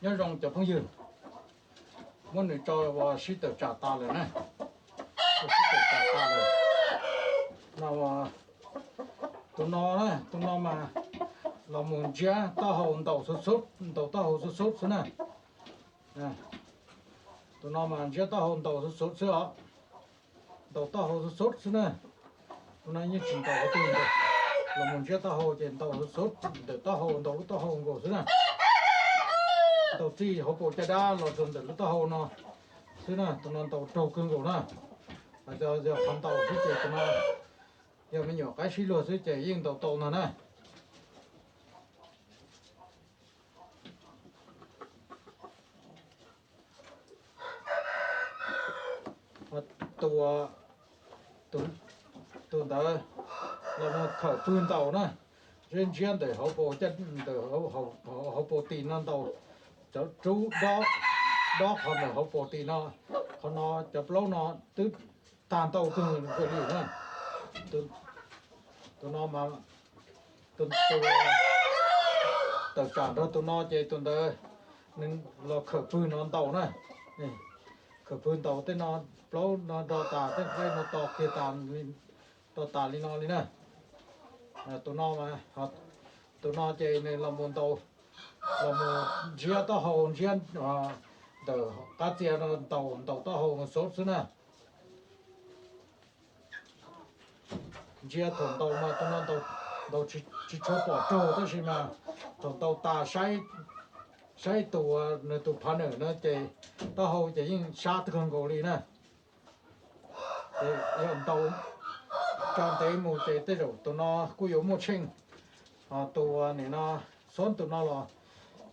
Nyob zoo cov phooj ywg, muab nws tso ua sib tawm tsam tas lawm na. Ua sib tawm tsam tas lawm. No, tus no, tus no mas los mus ntsiab taub hau ntaus xub xub, ntaus taub hau xub xub xwb na. Tus no mas ntsiab taub hau ntaus xub xub xwb os. Ntaus taub hau xub xub xwb na. Tus no yeej tsis ntaus qhov twg, los mus ntsiab taub hau ces ntaus xub xub ntawm taub hau, ntaus lub taub hau nkaus xwb na. Ntaus txij hauv paus caj dab los rau ntawm lub taub hau no xwb na. Tus no ntaus raug kawg nkaus na. Yog qhov ntaus xwb ces tus no yog me nyuam qaib sib luag xwb ces yeej ntaus tau ntag na. Tus, tus ntawd los mus khawm pwg ntaus na. Ntsiab ntsiab ntawm hauv paus, ntawm hauv paus tim no ntaus, cov rub dob, dob qhov ntawm hauv paus tim no, qhov no cov plaub no twb tag ntau kawg nkaus li na. Tus no mas, tus, tus tawm tsam nrog tus no ces tus ntawd nws los khawm pwg no ntaus na. Khawm pwg ntaus tej no, plaub no nrog tas, tej nqaij no to kiag tas, to tas li no li na. Tus no, tus no ces nws los mus ntaus, los mus ntsiab taub hau, ntsiab ntawm qab txia no ntaus, ntaus taub hau xub xwb na. Ntsiab thaum ntaus mas tus no ntaus tsis tshua pom raug tab sis mas thaum ntaus tas saib tus, nws tus phav nawm no ces taub hau ces yeej sab kawg nkaus li na. Ces yog ntaus tso ntev mus ces tej zaum tus no kuj yuav muaj tsheej. Ho tus nim no, xob tus no los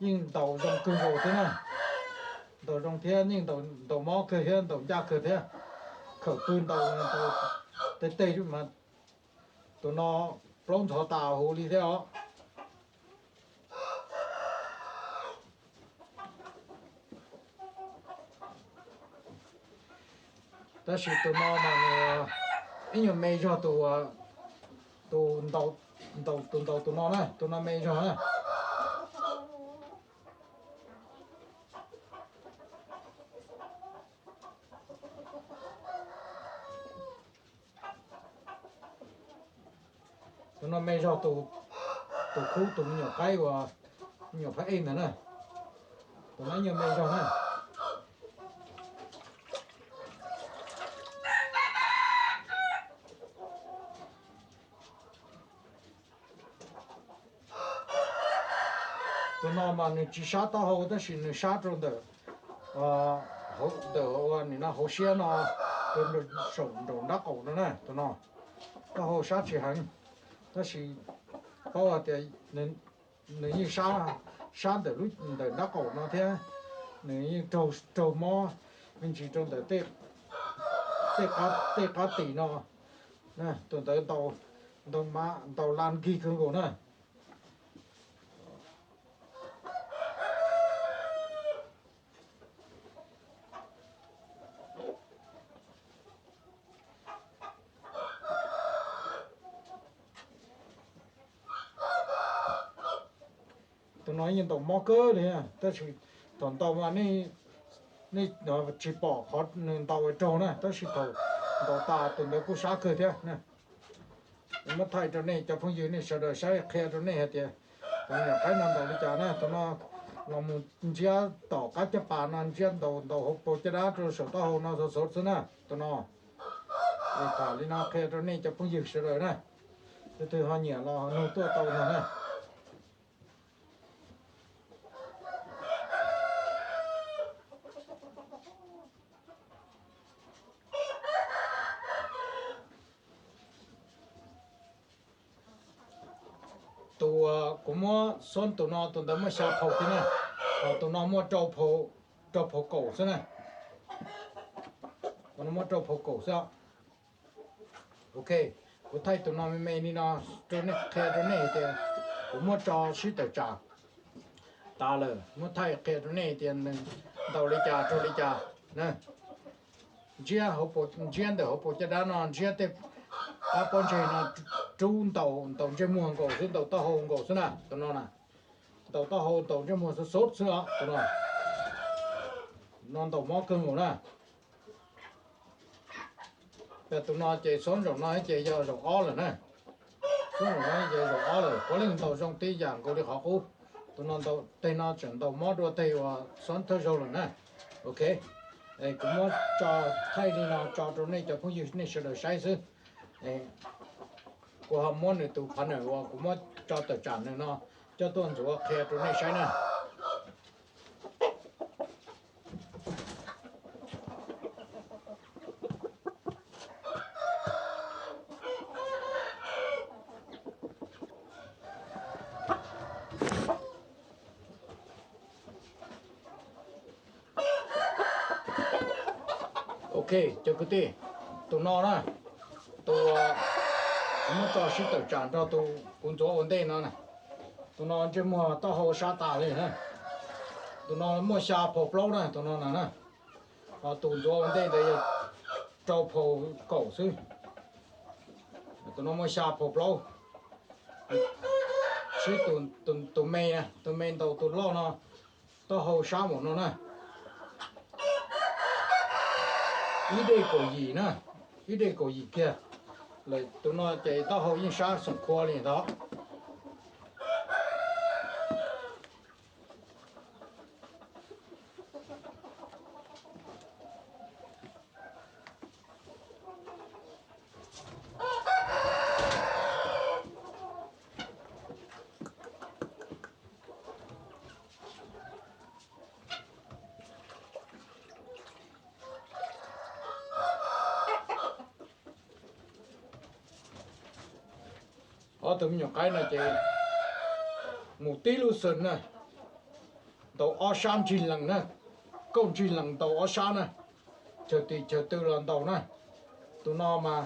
yeej ntaus zoo kawg nkaus thiab na. Ntaus zoo thiab yeej ntaus mob kawg thiab, ntaus ncaj kawg thiab. Khawm pwg ntaus, ntaus tej teg mas tus no plaub ntxhov tas huv li thiab os. Tab sis tus no mas nws ib nyuag me zog tus, tus ntaus, tus ntaus tus no na, tus no me zog na. Tus no me zog tus, tus khub tus me nyuam qaib uas me nyuam phab ej ntawd na. Tus no ib nyuag me zog na. Tus no mas nws tsis sab taub hau tab sis nws sab rau ntawm, ntawm ua nim no hauv siab no, rau saum nraum nrab qaum no na. Tus no taub hau sab tsis heev, tab sis paub hais tias nws yeej sab, sab ntawm, ntawm nrab qaum no thiab. Nws yeej raug, raug mob me ntsis rau ntawm tej, tej qab tim no. Tus ntawd ntaus, ntaus la nkig kawg nkaus na. Tus no yeej ntaus mob kawg li, tab sis thaum ntaus mas nej tsis pom qhov nws ntaus raug na, tab sis thaum ntaus tas tus ntawd kuj sab kawg thiab. Muab thaij rau nej cov phooj ywg nej sawv daws saib, qhia rau nej hais tias tus me nyuam qaib no ntaus li cas na. Tus no los mus ntsiab tom qab caj pas no, ntsiab ntaus, ntaus hauv paus caj dab rau saum taub hau no xov xov xwb na. Tus no, tham li no qhia rau nej cov phooj ywg sawv daws na. Tus twg ho nyiam los nug tuaj tau ntag na. Tus kuv muab xub tus no tus ntawd muaj xya phau thiab na, ho tus no muaj rau phau kaum xwb na. Tus no muaj rau phau kaum xwb. Ok, kuv thaij tus no me me li no rau nej, qhia rau nej tias kuv muab tso sib tawm tsam tas lawm, muab thaij qhia rau nej tias nws ntaus li cas rau li cas. Ntsiab, ntsiab ntawm hauv paus caj dab no, ntsiab tej qab pob ntseg no, rub ntaus, ntaus ntsej muag nkaus xwb, ntaus taub hau nkaus xwb na, tus no na. Ntaus taub hau ntaus ntsej muag xub xub xwb os. Tus no, no ntaus mob kawg nkaus na. Yog tus no ces xob zaum no ces yog zaum ob lawm na. Xob zaum no ces zaum ob lawm, puav leej ntaus zoo tib yam nkaus li qhov qub. Tus no ntaus teg no tseem ntaus mob dua teg uas xob thawj zaug lawm na. Ok, kuv muab tso thaij li no tso rau nej cov phooj ywg nej sawv daws saib xwb. Kuv ho muab nws tus phab nws uas kuv muab tso tawm tsam nws no coj tuaj ntxuav qhia rau nej saib na. Ok, cov kwv tij, tus no na, tus, kuv muab tso sib tawm tsam nrog tus kuv ntxuav ua ntej no na. Tus no ntsej muag taub hau sab tas li na. Tus no muaj xya phaus plaub na, tus no na na. Ho tus ntxuav ua ntej ntawd yog rau phaus kaum xwb. Tus no muaj xya phaus plaub. Sib tus me, tus me ntaus tus loj no taub hau sab npaum no na. Ib dej kaum yim na, ib dej kaum yim kiag. Lawm tus no ces taub hau yeej sab xoom khua li ntawd. Ob tug me nyuam qaib no ces mus tib lub xwm na, ntaus ob sab ntsig lees na, kauj ntsig lees ntaus ob sab na, chaw tim chaw twg los ntaus na. Tus no mas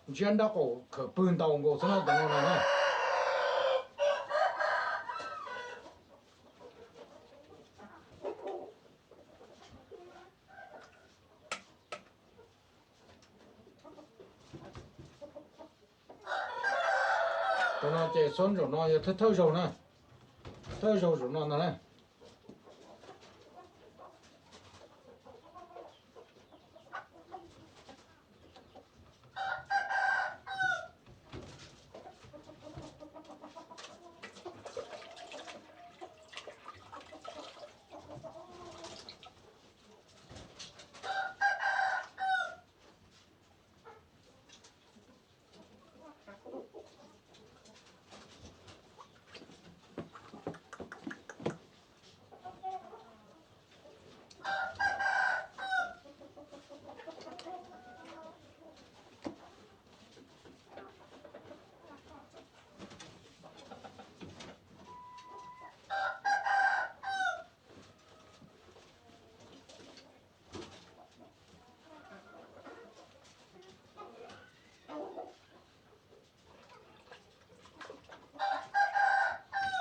ntsiab nrab qaum khawm pwg ntaus nkaus xwb na, tus no na. Tus no ces xob zaum no yog thawj thawj zaug na, thawj zaug zaum no ntag na.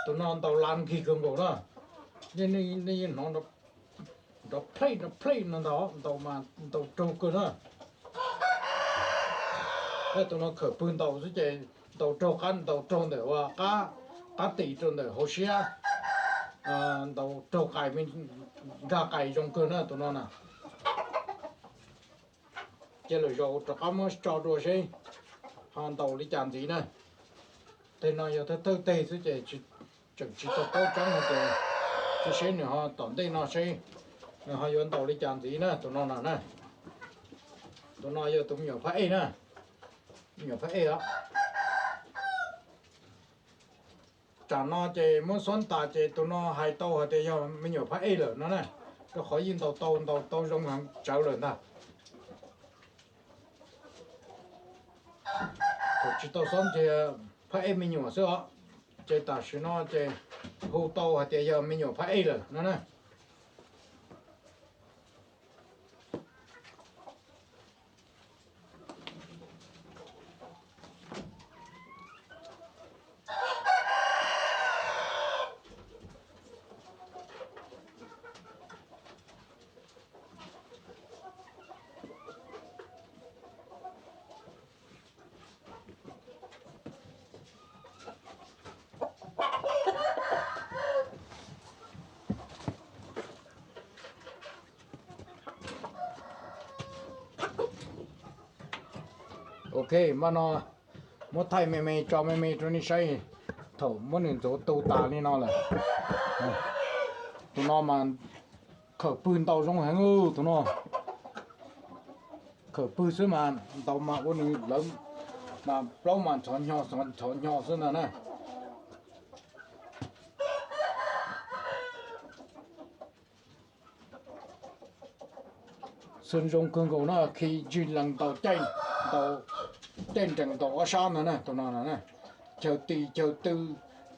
Tus no ntaus lav nkig kawg nkaus na. Nej yeej hnov nrov plhej nrov plhej no ntag, ntaus mas ntaus raug kawg na. Tus no khawm pwg ntaus xwb ces ntaus raug qab, ntaus raug ntawm ua qab, qab tis rau ntawm hauv siab, ntaus raug qais, nkag qais zoo kawg na tus no na. Cia lwm zaus rov qab muab tso dua seb ho ntaus li cas ntxiv na. Teg no yog thawj thawj teg xwb ces tseem tsis tau paub tseeb no ces cia seb nws ho tom ntej no seb nws ho yuav ntaus li cas ntxiv na tus no na. Tus no yog tus me nyuam phab ej na, me nyuam phab ej os. Tsam no ces muab xob tas ces tus no hais tau hais tias yog me nyuam phab ej lawm no na, rau qhov yeej ntaus tau, ntaus tau zoo heev tsawv lawm ntag. Thaum tsis tau xob ces phab ej me nyuam xwb os, ces tam sim no ces hu tau hais tias yog me nyuam phab ej lawm no na. Ok, npaj no muab thaij me me tso me me rau nej saib. Thaum muab nws ntxuav tu tas li no lawm, tus no mas khawm pwg ntau zoo heev, tus no khawm pwg xwb mas ntaus mas ua nws lawv mas plaub mas ntxhov hnyo ntxhov hnyo xwb ntag na. Xwm zoo kawg nkaus na, khi ntsig lees ntaus caij, ntaus caij nrees ntaus ob sab ntag na, tus no na. Chaw tis chaw tw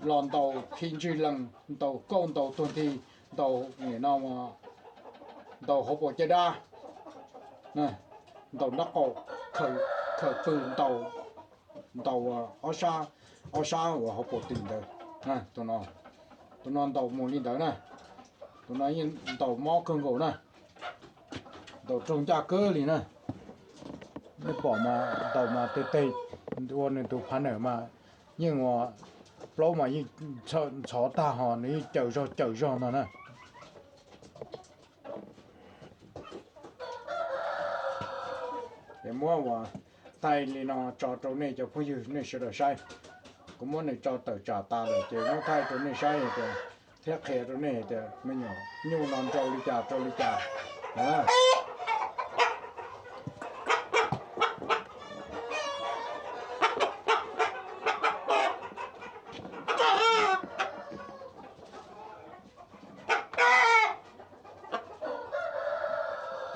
los ntaus khi ntsig lees, ntaus kauj ntaus tuag nthi, ntaus nim no, ntaus hauv paus caj dab, ntaus nraub qaum, khawm pwg ntaus, ntaus ob sab uas hauv paus tis ntawd. Tus no ntaus mus li ntawd na, tus no yeej ntaus mob kawg nkaus na, ntaus raug ncaj kawg li na. Nej pom mas ntaus mas tes teg ua nws tus phav nawm mas yeej ua plaub mas yeej ntxhov tag ho nws yeej cawm zog cawm zog no na. Es muab ua thaij li no tso rau nej cov phooj ywg nej sawv daws saib. Kuv muab nws tso tawm tsam tas lawm ces muab thaij rau nej saib tias, thiab qhia rau nej tias me nyuam nyuj no nrau li cas rau li cas.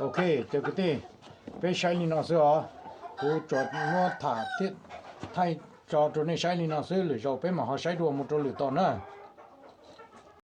Ok, cov kwv tij, peb saib li no xwb os. Kuv tsuas muab tham thiab thaij tso rau nej saib li no xwb, lwm zaus peb mam ho saib dua mus rau lwm tom na.